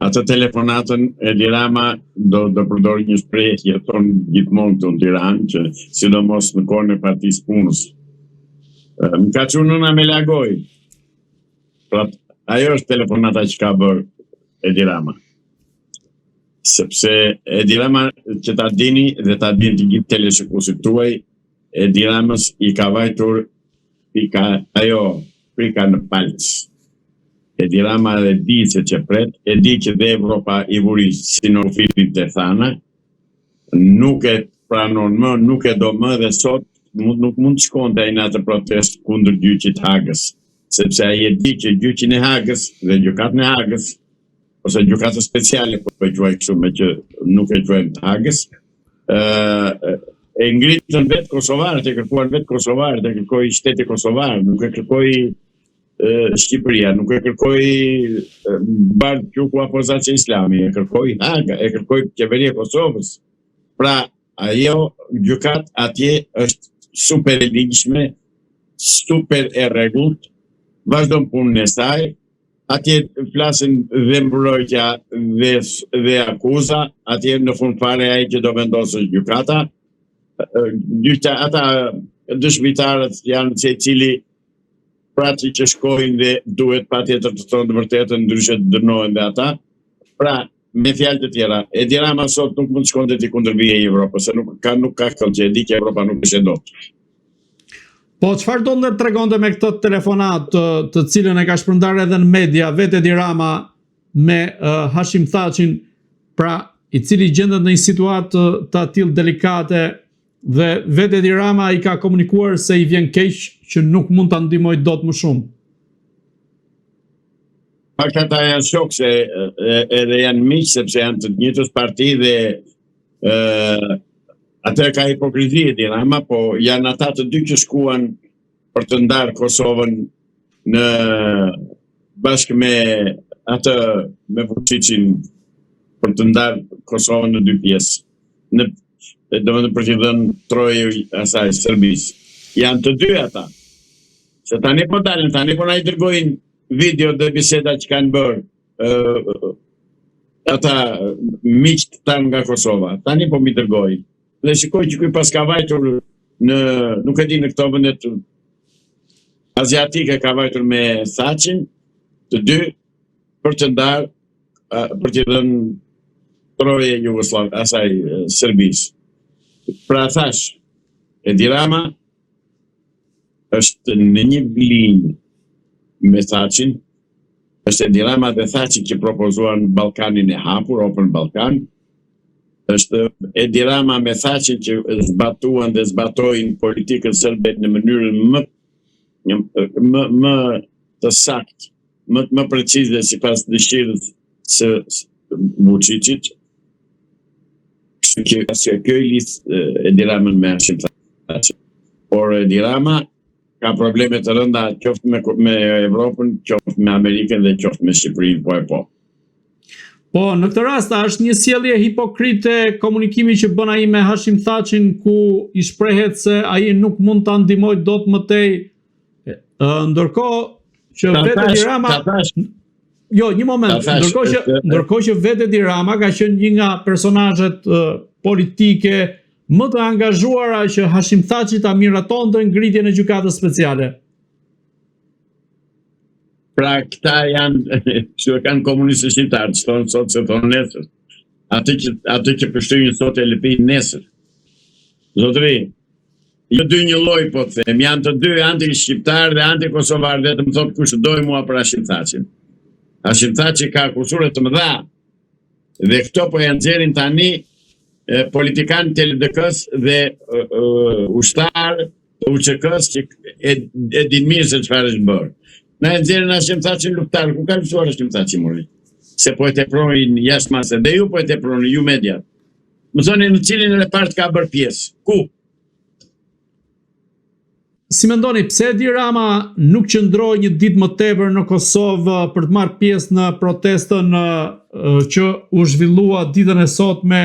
Atë telefonatën Edi Rama do do përdorë një shprehje që thonë gjithmonë këtu në Tiranë, që sidomos në kohën e Partisë Punës. Më ka çu nëna me la gojë. Pra, ajo është telefonata që ka bërë Edi Rama. Sepse Edi Rama që ta dini dhe ta dinë të gjithë teleshikuesit tuaj, Edi Ramës i ka vajtur Pika ajo frika në palcë. Edi Rama e di se ç'e pret, e di që dhe Evropa i vuri sytë në kufirin te Thana, nuk e pranon më, nuk e do më dhe sot mund nuk mund të shkonte ai në atë protestë kundër gjyqit të Hagës, sepse ai e di që gjyqin e Hagës dhe gjykatën e Hagës ose gjykatën speciale po e quaj kështu meqë nuk e quajmë të Hagës, e ngritën vetë kosovarët, e kërkuan vetë kosovarët, e kërkoi shteti kosovar, nuk e kërkoi Shqipëria, nuk e kërkoi Bardh Quku apo Zaçe Islami, e kërkoi Haga, e kërkoi qeveria e Kosovës. Pra, ajo gjykatë atje është super e ligjshme, super e rregullt, vazhdon punën e saj, Atje flasin dhe mbrojtja dhe dhe akuza, atje në fund fare ai që do vendosë është gjykata. Gjyqta ata dëshmitarët janë secili pra që që shkojnë dhe duhet patjetër të thonë të vërtetën, ndryshe të dënohen dhe ata. Pra, me fjalë të tjera, Edi Rama sot nuk mund të shkonte t'i kundërvihej Evropës, se nuk ka nuk ka kënd që e di që Evropa nuk e sheh dot. Po çfarë donte të tregonte me këtë telefonatë të, të cilën e ka shpërndarë edhe në media vetë Edi Rama me uh, Hashim Thaçin, pra i cili gjendet në një situatë të, të atillë delikate dhe vetë Edi Rama i ka komunikuar se i vjen keq që nuk mund ta ndihmojë dot më shumë. Pak ata janë shokë se edhe janë miq sepse janë të njëjtës parti dhe ë atë ka hipokrizi Edi Rama, po janë ata të dy që shkuan për të ndarë Kosovën në bashkë me atë me Vučićin për të ndarë Kosovën në dy pjesë. Në domethënë për t'i dhënë troje asaj Serbisë. Janë të dy ata. Se tani po dalin, tani po na i dërgojnë video dhe biseda që kanë bërë uh, ata miqtë tanë nga Kosova. Tani po m'i dërgojnë. Dhe shikoj që ky paska vajtur në, nuk e di në këto vendet aziatike ka vajtur me Thaçin, të dy, për të ndarë, për t'i dhënë troje Jugosllav, asaj Serbisë. Pra thashë, Edi Rama është në një linjë me Thaçin, është Edi Rama dhe Thaçi që propozuan Ballkanin e hapur, Open Balkan, është Edi Rama me Thaçin që zbatuan dhe zbatojnë politikën serbe në mënyrën më më më të saktë, më më precize sipas dëshirës së Vučićit. Kështu që se kjo i lidh Edi Ramën me Hashim Thaçin. Por Edi Rama ka probleme të rënda qoftë me me Evropën, qoftë me Amerikën dhe qoftë me Shqipërinë, po e po. Po, në këtë rast, a është një sjellje hipokrite komunikimi që bën ai me Hashim Thaçin ku i shprehet se ai nuk mund ta ndihmojë dot më tej Ndërkohë që vetë Edi Rama Jo, një moment. Ndërkohë që ndërkohë që vetë Edi Rama ka qenë një nga personazhet politike më të angazhuara që Hashim Thaçi ta miratonte ngritjen e gjykatës speciale. Pra këta janë, kështu e kanë komunistët shqiptarë, që thonë sot s'e thonë nesër. Atë që, atë që pështyjnë sot e lëpijnë nesër. Zotëri, Jo dy një lloj po të them, janë të dy anti shqiptarë dhe anti kosovarë dhe të më thotë kush dojë mua për Hashim Thaçin. Hashim Thaçi ka kusure të mëdha dhe këto po ja nxjerrin tani politikanë të LDK-së dhe ushtarë të UÇK-së që e, e din mirë se çfarë është bërë. Na e nxjerrin Hashim Thaçin luftëtar, ku ka luftuar Hashim Thaçi more? Se po e teprojnë jashtë mase, dhe ju po e teproni, ju mediat. Më thoni në cilin repart ka bërë pjesë? Ku? Si mendoni, pse Edi Rama nuk qëndroi një ditë më tepër në Kosovë për të marrë pjesë në protestën që u zhvillua ditën e sotme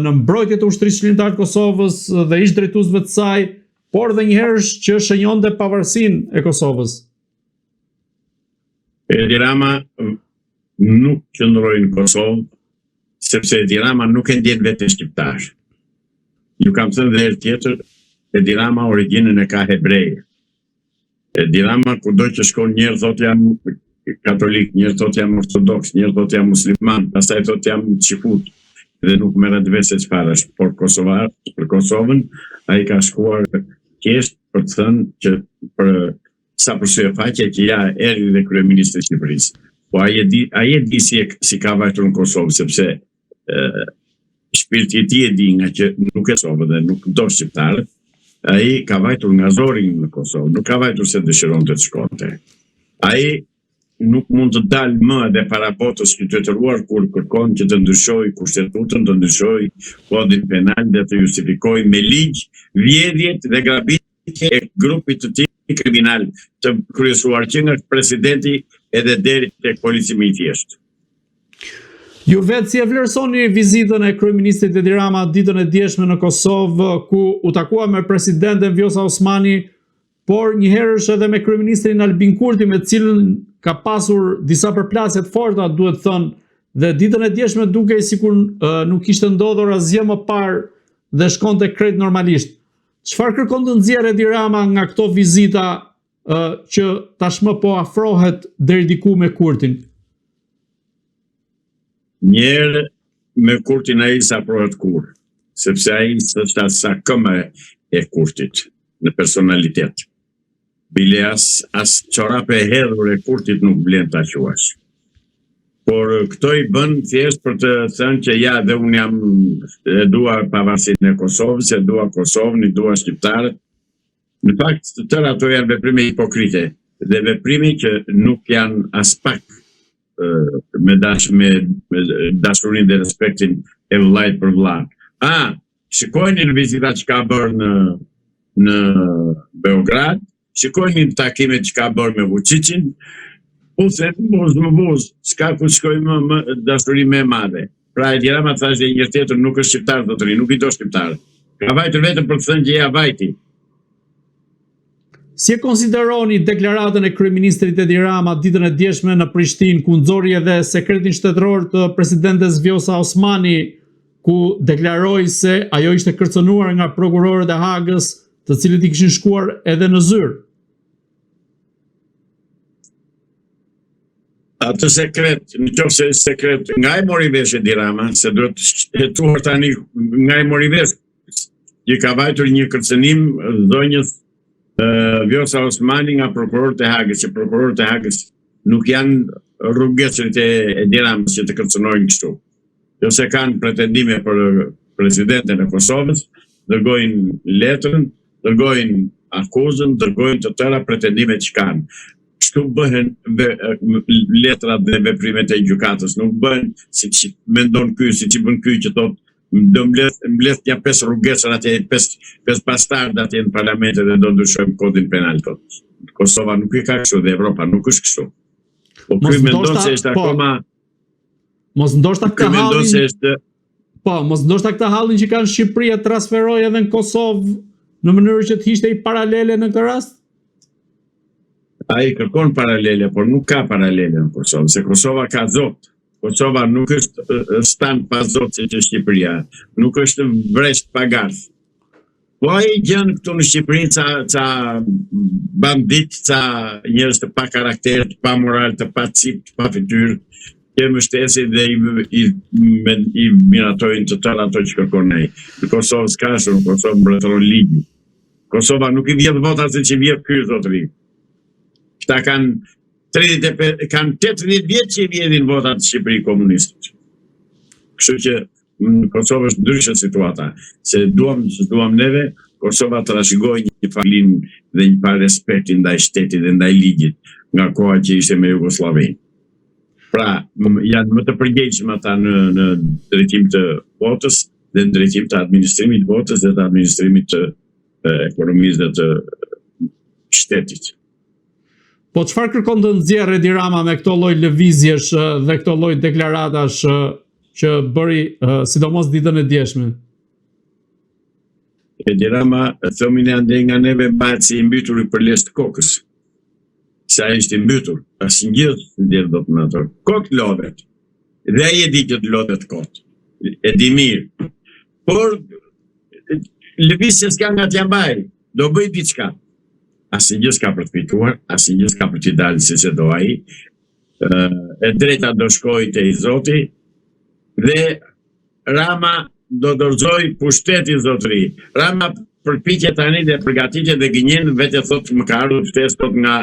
në mbrojtje të Ushtrisë Çlirimtare të Kosovës dhe ish drejtuesve të saj, por dhe njëherësh që shenjonte pavarësinë e Kosovës? Edi Rama. nuk qëndroi në Kosovë, sepse Edi Rama nuk e ndjen veten shqiptar. Ju kam thënë dhe herë tjetër, Edi Rama origjinën e ka hebreje. Edi Rama kudo që shkon njëherë thotë jam katolik, njëherë thotë jam ortodoks, njëherë thotë jam musliman, pastaj thotë jam çifut dhe nuk merret vesh se çfarë është, por Kosova, për Kosovën ai ka shkuar thjesht për të thënë që për sa për sy e faqe që ja erdhi dhe kryeministri i Shqipërisë. Po ai e di, ai e di si e, si ka vajtur në Kosovë sepse ë shpirti i tij e di nga që nuk e Kosovë dhe nuk do shqiptarët, ai ka vajtur nga zori në Kosovë, nuk ka vajtur se dëshironte të shkonte. Ai nuk mund të dalë më edhe para botës qytetëruar kur kërkon që të ndryshojë kushtetutën, të ndryshojë kodin penal dhe të justifikojë me ligj vjedhjet dhe grabitjet e grupit të tij kriminal të kryesuar që nga presidenti edhe deri tek polici më i thjeshtë. Ju vetë si e vlerësoni vizitën e kryeministrit Edi Rama ditën e djeshme në Kosovë, ku u takua me presidenten Vjosa Osmani, por njëherësh edhe me kryeministrin Albin Kurti, me të cilin ka pasur disa përplasje të forta, duhet thënë, dhe ditën e djeshme dukej sikur nuk kishte ndodhur asgjë më parë dhe shkonte krejt normalisht. Çfarë kërkon të nxjerrë Edi Rama nga këto vizita që tashmë po afrohet deri diku me Kurtin? Njëherë me Kurtin ai s'afrohet kurrë, sepse ai s'është as sa këmba e Kurtit në personalitet. Bile as, as çorape e hedhur e Kurtit nuk vlen ta quash. Por këto i bën thjesht për të thënë që ja dhe unë jam e dua pavarësinë e Kosovës, e dua Kosovën, i dua shqiptarët, Në fakt, të tëra ato janë veprime hipokrite dhe veprime që nuk janë aspak me dash me, me dashurinë dhe respektin e vëllait për vëllain. A, shikojeni në vizitat që ka bërë në në Beograd, shikojeni në takimet që ka bërë me Vučićin, puthen buzë më buzë, s'ka ku shkoj më, më dashuri më e madhe. Pra Edi Rama thashë dhe një herë tjetër nuk është shqiptar zotëri, nuk i do shqiptarët. Ka vajtur vetëm për të thënë që ja vajti. Si e konsideroni deklaratën e kryeministrit Edi Rama ditën e djeshme në Prishtinë, ku nxori edhe sekretin shtetëror të presidentes Vjosa Osmani, ku deklaroi se ajo ishte kërcënuar nga prokurorët e Hagës, të cilët i kishin shkuar edhe në zyrë? Atë sekret, në qoftë se është sekret, nga e mori vesh Edi Rama, se duhet hetuar tani nga e mori vesh, që ka vajtur një kërcënim zonjës Vjosa Osmani nga prokurorët e Hagës, që prokurorët e Hagës nuk janë rrugecërit e Edi Ramës që të kërcënojnë kështu. Jo se kanë pretendime për presidenten e Kosovës, dërgojnë letrën, dërgojnë akuzën, dërgojnë të tëra pretendimet që kanë. Kështu bëhen letrat dhe veprimet e gjykatës, nuk bëhen siç mendon ky, siç i bën ky që thotë do mbledh mbledh nja pesë rrugecër atje, pesë pesë bastardë atje në parlament dhe do ndryshojmë kodin penal thotë. Kosova nuk e ka kështu dhe Evropa nuk është kështu. Po ky mendon se është po. akoma Mos ndoshta këtë hallin. Se është Po, mos ndoshta këtë hallin që kanë në Shqipëri e transferoi edhe në Kosovë në mënyrë që të hiqte një paralele në këtë rast? Ai kërkon paralele, por nuk ka paralele në Kosovë, se Kosova ka zot. Kosova nuk është stan pa zot siç është Shqipëria, nuk është vresht pa gardh. Po ai gjen këtu në Shqipëri ca, ca banditë, ca njerëz të pa karakter, të pa moral, të pa cipë, të pa fytyrë, që e mbështesin dhe i, i, me, i miratojnë të tëra ato që kërkon ai. Në Kosovë s'ka ashtu, në Kosovë mbretëron ligji. Kosova nuk i vjedh votat siç i vjedh ky zotëri. Këta kanë 35 kanë 80 vjet që i vjedhin votat në Shqipëri komunistët. Kështu që Në Kosovë është ndryshe situata, se duam s'duam neve, Kosova trashëgoi një farë dhe një farë respekti ndaj shtetit dhe ndaj ligjit nga koha që ishte me Jugosllavinë. Pra, janë më të përgjegjshëm ata në në drejtim të votës dhe në drejtim të administrimit të votës dhe të administrimit të ekonomisë dhe të shtetit. Po çfarë kërkon të nxjerrë Edi Rama me këto lloj lëvizjesh dhe këto lloj deklaratash që bëri sidomos ditën e djeshme? Edi Rama, thomin e andej nga neve mbahet si i mbyturi për lesh të kokës. Se ai është i mbytur, asnjë gjë s'nxjerr dot më ato. Kot lodhet. Dhe ai e di që të lodhet kot. E di mirë. Por lëviz se s'ka nga t'ja mbajë, do bëjë diçka. Asnjë gjë s'ka për të fituar, asnjë gjë s'ka për t'i dalë siç e do ai. E drejta do shkojë te i zoti dhe Rama do dorëzojë pushtetin zotëri. Rama përpiqet tani dhe përgatitet dhe gënjen vetë thotë më ka ardhur ftesë sot nga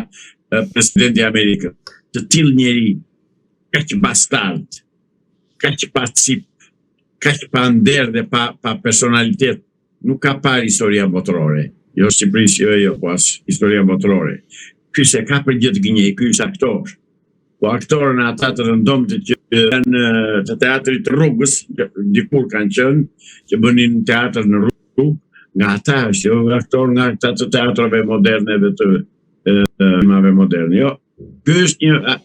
presidenti i Amerikës. Të tillë njeri, kaq bastard, kaq pa cipë, kaq pa nder dhe pa pa personalitet nuk ka parë historia botërore. Jo Shqipërisë, jo jo, po as historia botërore. Ky s'e ka për gjë të gënjejë, ky është aktor. Po aktor në ata të rëndomtë që janë të teatrit të rrugës, dikur kanë qenë, që bënin teatër në rrugë, nga ata është, jo aktor nga ata të teatrove moderne dhe të filmave moderne. Jo, ky është një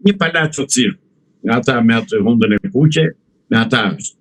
një palaço cirku, nga ata me atë hundën e kuqe, me ata është.